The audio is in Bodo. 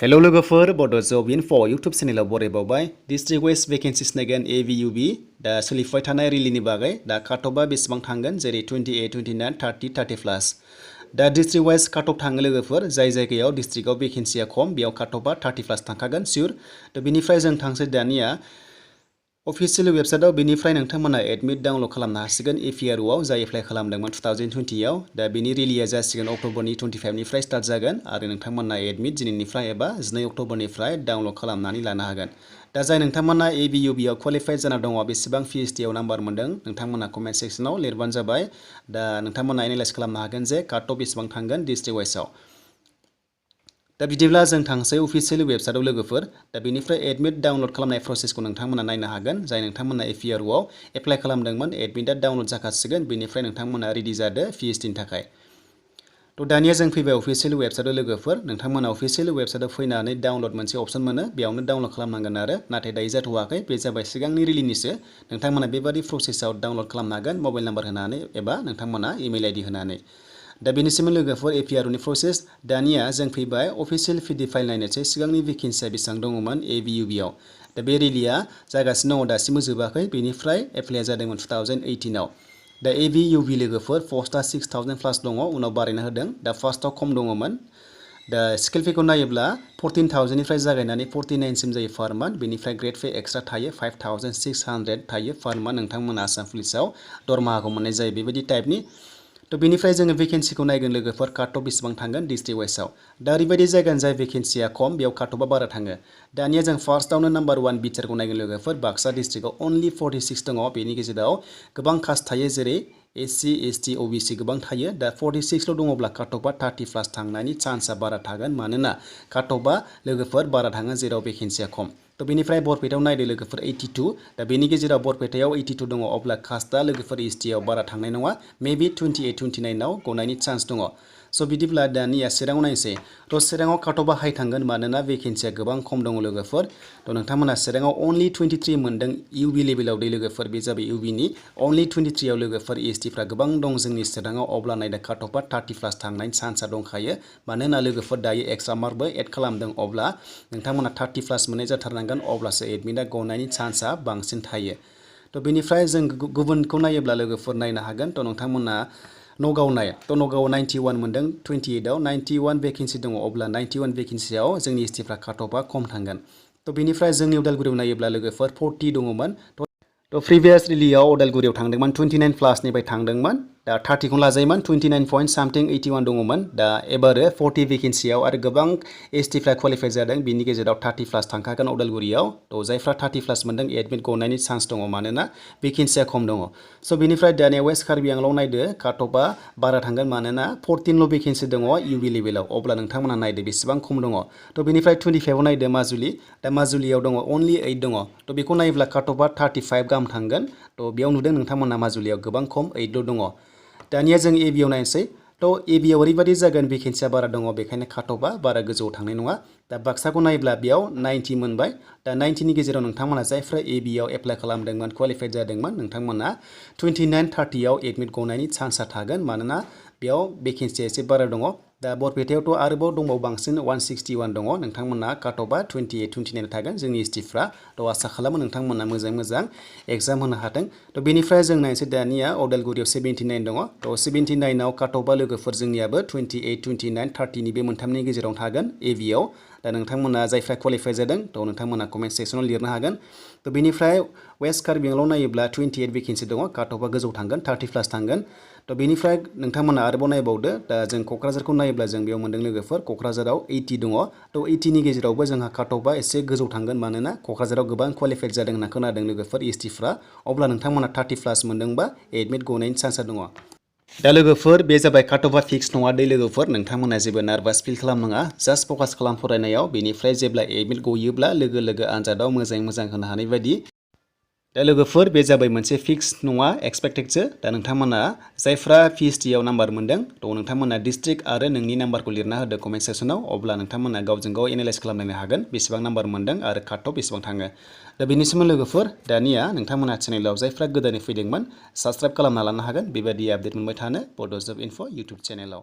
हेलौ लोगोफोर बड'जब इनफ' इउटुब चेनेलाव बरायबावबाय डिस्ट्रिक्ट वाइज भेकेन्सिस नायगोन AVUB दा सोलिफुबाय थानाय रिलिनि बागै दा काटअफआ बेसेबां थांगोन जेरै 28, 29, 30, 30 प्लास दा डिस्ट्रिक्ट वाइज काटअफ थाङो लोगोफोर जाय जायगायाव डिस्ट्रिक्टआव भेकेन्सिया खम बेयाव काटअफआ 30 प्लास थांखागोन सियर दा बेनिफ्राय जों थांसै दानिया अफिसियेल वेबसाइटआव बेनिफ्राय नोंथांमोना एडमिट डाउनलड खालामनो हासिगोन APROआव जाय एप्लाइ खालामदोंमोन 2020आव दा बेनि रिलिया जासिगोन अक्ट'बरनि 25निफ्राय स्टार्ट जागोन आरो नोंथांमोना एडमिट दिनैनिफ्राय एबा 2 अक्ट'बरनिफ्राय डाउनलड खालामनानै लानो हागोन दा जाय नोंथांमोना AVUBआव क्वालिफाइड जाना दङ बेसेबां PhDआव नाम्बार मोनदों नोंथांमोना कमेन्ट सेक्सनाव लिरबानो जाबाय दा नोंथांमोना एनालाइज खालामनो हागोन जे काटअफ बेसेबां थांगोन डिस्ट्रिक्ट वाइजआव दा बिदिब्ला जों थांसै अफिसियेल वेबसाइटआव लोगोफोर दा बेनिफ्राय एडमिट डाउनलड खालामनाय प्रसेसखौ नोंथांमोना नायनो हागोन जाय नोंथांमोना APROआव एप्लाइ खालामदोंमोन एडमिटआ डाउनलड जाखासिगोन बेनिफ्राय नोंथांमोना रेडि जादो PhDनि थाखाय थ' दानिया जों फैबाय अफिसियेल वेबसाइटआव लोगोफोर नोंथांमोना अफिसियेल वेबसाइटआव फैनानै डाउनलड मोनसे अपसन मोनो बेयावनो डाउनलड खालामनांगोन आरो नाथाय दायो जाथ'वाखै बे जाबाय सिगांनि रिलिनिसो नोंथांमोना बेबादि प्रसेसआव डाउनलड खालामनो हागोन मबाइल नाम्बार होनानै एबा नोंथांमोना इमेल ID होनानै दा बेनिसिम लोगोफोर APROनि प्रसेस दानिया जों फैबाय अफिसियेल PD फाइल नायनोसै सिगांनि भेकेन्सिया बेसेबां दङमोन AVUBआव दा बे रिलिया जागासिनो दङ दासिमबो जोबाखै बेनिफ्राय एप्लाइआ जादोंमोन 2018आव दा AVUB लोगोफोर पस्टआ 6000 प्लास दङ उनाव बारायना होदों दा फार्स्टआव खम दङमोन दा स्केल पेखौ नायोब्ला 14000निफ्राय जागायनानै 49सिम जायो पार मान्थ बेनिफ्राय ग्रेड पे एक्सट्रा थायो 5600 थायो पार मान्थ नोंथांमोना आसाम पुलिसाव दरमाहाखौ मोननाय जायो बेबायदि टाइपनि थ' बेनिफ्राय जोङो भेकेन्सिखौ नायगोन लोगोफोर काटअफ बेसेबां थांगोन डिस्ट्रिक्ट वाइजआव दा ओरैबायदि जायगान जाय भेकेन्सिया खम बेयाव काटअफआ बारा थाङो दानिया जों फार्स्टआवनो नाम्बार 1 बिटिआरखौ नायगोन लोगोफोर बाक्सा डिस्ट्रिक्टआव अनलि 46 दङ बेनि गेजेराव गोबां कास्ट थायो जेरै SC ST OBC गोबां थायो दा 46ल' दङब्ला काटअफआ 30 प्लास थांनायनि चान्सआ बारा थागोन मानोना काटअफआ लोगोफोर बारा थाङो जेराव भेकेन्सिया खम थ' बेनिफ्राय बरपेटायाव नायदो लोगोफोर 82 दा बेनि गेजेराव बरपेटायाव 82 दङ अब्ला कास्टआ लोगोफोर STआव बारा थांनाय नङा मेबि 28 29आव गनायनि चान्स दङ स' बिदिब्ला दानिया चिराङाव नायनोसै थ' चिराङाव काटअफआ हाइ थांगोन मानोना भेकेन्सिया गोबां खम दङ लोगोफोर थ' नोंथांमोना चिराङाव अनलि 23 मोनदों UB लेभेलाव दै लोगोफोर बे जाबाय UBनि अनलि 23आव लोगोफोर STफ्रा गोबां दं जोंनि चिराङाव अब्ला नायदो काटअफआ 30 प्लास थांनायनि चान्सआ दंखायो मानोना लोगोफोर दायो एक्सट्रा मार्कबो एड खालामदों अब्ला नोंथांमोना 30 प्लास मोननाय जाथारनांगोन अब्लासो एडमिटआ गनायनि चान्सआ बांसिन थायो थ' बेनिफ्राय जों गुबुनखौ नायोब्ला लोगोफोर नायनो हागोन थ' नोंथांमोना नगाव नाय थ' नगावआव 91 मोनदों 28आव 91 भेकेन्सि दङ अब्ला 91 भेकेन्सियाव जोंनि STफ्रा काटअफआ खम थांगोन थ' बेनिफ्राय जोंनि उदालगुरियाव नायोब्ला लोगोफोर 40 दङमोन थ' प्रिभियास रिलियाव उदालगुरियाव थांदोंमोन 29 प्लासनिफ्राय थांदोंमोन दा 30खौनो लाजायोमोन 29 पइन्ट सामथिं 81 दङमोन दा एबारो 40 भेकेन्सियाव आरो गोबां STफ्रा क्वालिफाइ जादों बिनि गेजेराव 30 प्लास थांखागोन उदालगुरियाव थ' जायफ्रा 30 प्लास मोनदों एडमिट गनायनि चान्स दङ मानोना भेकेन्सिया खम दङ स' बेनिफ्राय दानिया वेस्ट कार्बि आंलंआव नायदो काटअफआ बारा थांगोन मानोना 14ल' भेकेन्सि दङ UB लेभेलाव अब्ला नोंथांमोना नायदो बेसेबां खम दङ थ' बेनिफ्राय 25आव नायदो माजुलि दा माजुलियाव दङ अनलि 8 दङ थ' बेखौ नायोब्ला काटअफआ 35 गाहाम थांगोन थ' बेयाव नुदों नोंथांमोना माजुलियाव गोबां खम 8ल' दङ दानिया जों ABआव नायनोसै थ' ABआव ओरैबायदि जागोन भेकेन्सिया बारा दङ बेखायनो काटअफआ बारा गोजौआव थांनाय नङा दा बाक्साखौ नायोब्ला बेयाव 90 मोनबाय दा 90नि गेजेराव नोंथांमोना जायफ्रा ABआव एप्लाइ खालामदोंमोन क्वालिफाइड जादोंमोन नोंथांमोना 29 30आव एडमिट गनायनि चान्सआ थागोन मानोना बेयाव भेकेन्सिया एसे बारा दङ दा बरपेटायावथ' आरोबाव दंबावो बांसिन 161 दङ नोंथांमोना काटअफआ 28 29 थागोन जोंनि STफ्रा थ' आसा खालामो नोंथांमोना मोजां एग्जाम होनो हाथों थ' बेनिफ्राय जों नायनोसै दानिया उदालगुरियाव 79 दङ थ' 79आव काटअफआ लोगोफोर जोंनियाबो 28 29 30नि बे मोनथामनि गेजेराव थागोन ABआव दा नोंथांमोना जायफ्रा क्वालिफाइ जादों थ' नोंथांमोना कमेन्ट सेक्सनाव लिरनो हागोन थ' बेनिफ्राय वेस्ट कार्बि आंलंआव नायोब्ला 28 भेकेन्सि दङ काटअफआ गोजौ थांगोन 30 प्लास थांगोन थ' बेनिफ्राय नोंथांमोना आरोबाव नायबावदो दा जों क'क्राझारखौ नायोब्ला जों बेयाव मोनदों लोगोफोर क'क्राझाराव 80 दङ थ' 80नि गेजेरावबो जोंहा काटअफआ एसे गोजौ थांगोन मानोना क'क्राझाराव गोबां क्वालिफाइड जादों होनना खोनादों लोगोफोर STफ्रा अब्ला नोंथांमोना 30 प्लास मोनदोंबा एडमिट गनायनि चान्सआ दङ दा लोगोफोर बे जाबाय काटअफआ फिक्स नङा दै लोगोफोर नोंथांमोना जेबो नार्भास फिल खालामनाङा जास्ट फकास खालाम फरायनायाव बेनिफ्राय जेब्ला एडमिट गयोब्ला लोगो आनजादाव मोजां होनो हानाय बायदि दा लोगोफोर बे जाबाय मोनसे फिक्स नङा एक्सपेक्टेडसो दा नोंथांमोना जायफ्रा PhDआव नाम्बार मोनदों थ' नोंथांमोना डिस्ट्रिक्ट आरो नोंनि नाम्बारखौ लिरना होदो कमेन्ट सेक्सनाव अब्ला नोंथांमोना गावजों गाव एनालाइज खालामनो हागोन बेसेबां नाम्बार मोनदों आरो काटअफ बेसेबां थाङो दा बेनि सोमोन्दै लोगोफोर दानिया नोंथांमोना चेनेलाव जायफ्रा गोदानै फैदोंमोन साबस्क्राइब खालामना लानो हागोन बेबायदि आपडेट मोनबाय थानो बड'जब इनफ' इउटुब चेनेलाव